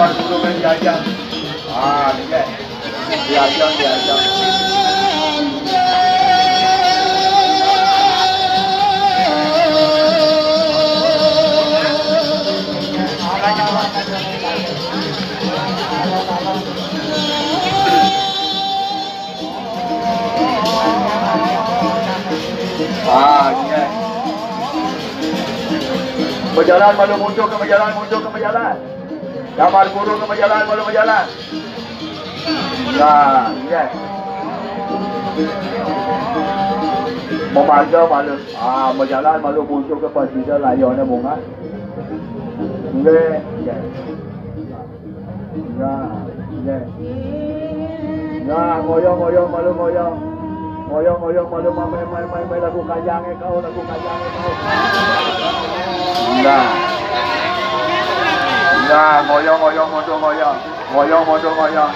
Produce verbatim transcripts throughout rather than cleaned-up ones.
Guru main diajak. Ah, ni kan. Diajak, diajak. Ah, ni kan. Berjalan malu mundur ke berjalan, mundur ke berjalan. Gambar guru ke berjalan, malu berjalan. Nah, ni kan. Memanggil malu. Ah, berjalan malu mundur ke pasida layonnya bunga. Ni kan. Ya, ya. Ya, ngoyong, ngoyong, malu ngoyong. Ngoyong, ngoyong, malu mai, mai, mai, mai, lagu kayang eh kau, lagu kayang eh kau. Nah. Nah, ngoyong, ngoyong, mundur ngoyong. Ngoyong, mundur ngoyong.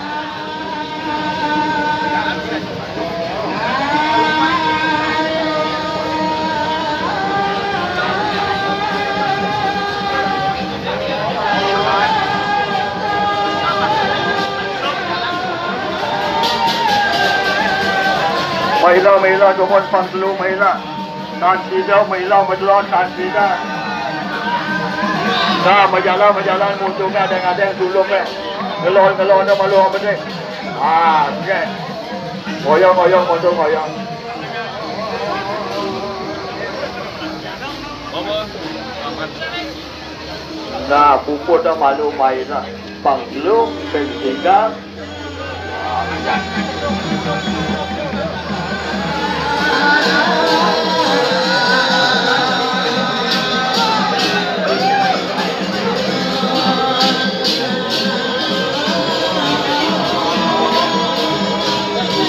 Maila, maila, dumun pang telu, maila. Tan sida, maila, madelon, tan sida. Nah, majalan, majalan, mundur ngadeng-ngadeng, tulung, eh. Ngelon, ngelon, dah malu apa ni? Ah, okey. Ngoyong, ngoyong, mundur ngoyong. Nah, puput dah malu mai dah. Pang telu, peng tiga.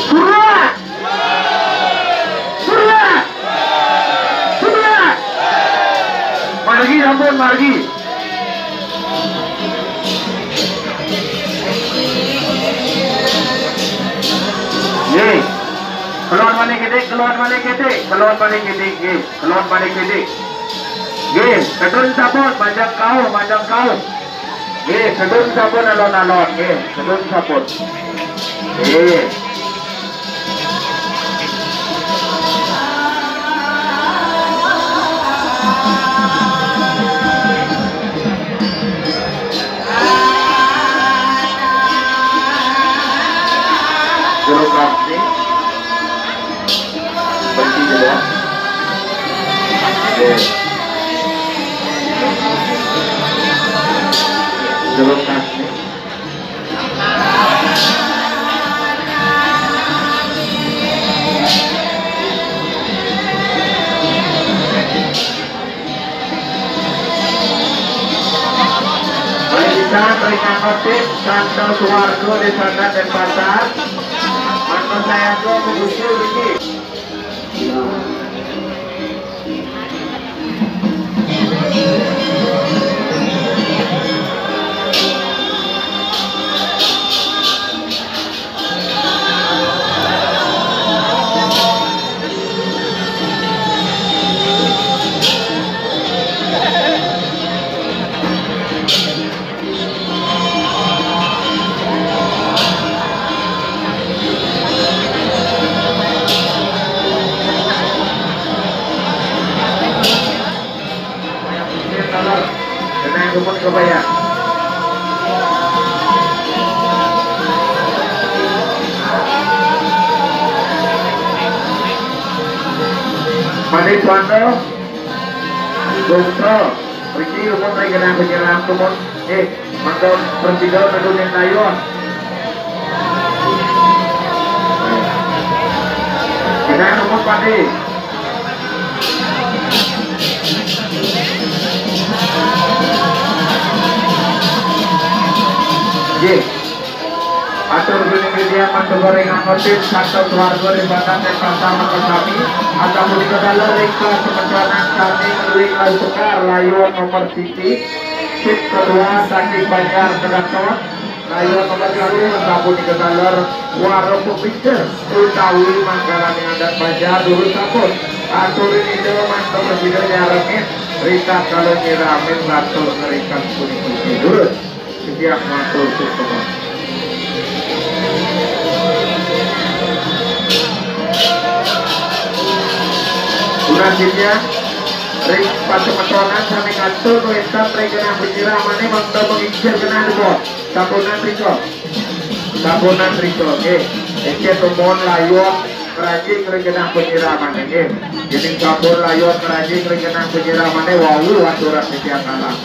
Surya! Surya! Surya! Margi, ampun, margi. Nggih. Kelon malih kidik, kelon malih kidik, kelon malih kidik, nggih. Kelon malih kidik. Nggih, kedun sabun, majeng kauh, majeng kauh. Nggih, kedun sabun alon-alon, nggih, kedun sabun. Nggih. Jero kasih. Benci juga. Nggih. Jero kasih. Bagi kita, beri nama tim Santo Suwargo di sana dan Pasar. Mantan saya tuh, Gus Dur, ini. Kenang dumun kebaya. Manis Wando, Gungso, Riki, dumun ring genah penyelam dumun. Eh, Mangda prasida nedunin layun. Kenang dumun padi. Nggih. Atur bini media mantu gorengan motif Santo Suwargo di Badan Desa Sama Kesami. Atau punika dalam ringkas semencanan kami ngeluih lalu sekar layun nomor siji. Tim kedua saking Banjar Kedaton. Kaya nomor kalih sapunika taler warung pepinter utawi manggalane adat Banjar durus sampun. Aturin Ida mantuk prasida nyarengin ritatkala nyiramin ratus ngringkes puniki durus. Siap ngatur semua. Selanjutnya, ring pasemetonan sami ngatur, wénten ring genah penyiraman mangda menginggil genah dua. Sampunang rika. Sampunang rika. Nggih. Éngkén tumbon layuan ngrajing ring genah penyiraman nggih. Yéning sampun layuan ngrajing ring genah penyiraman wau aturan titiang ngalah.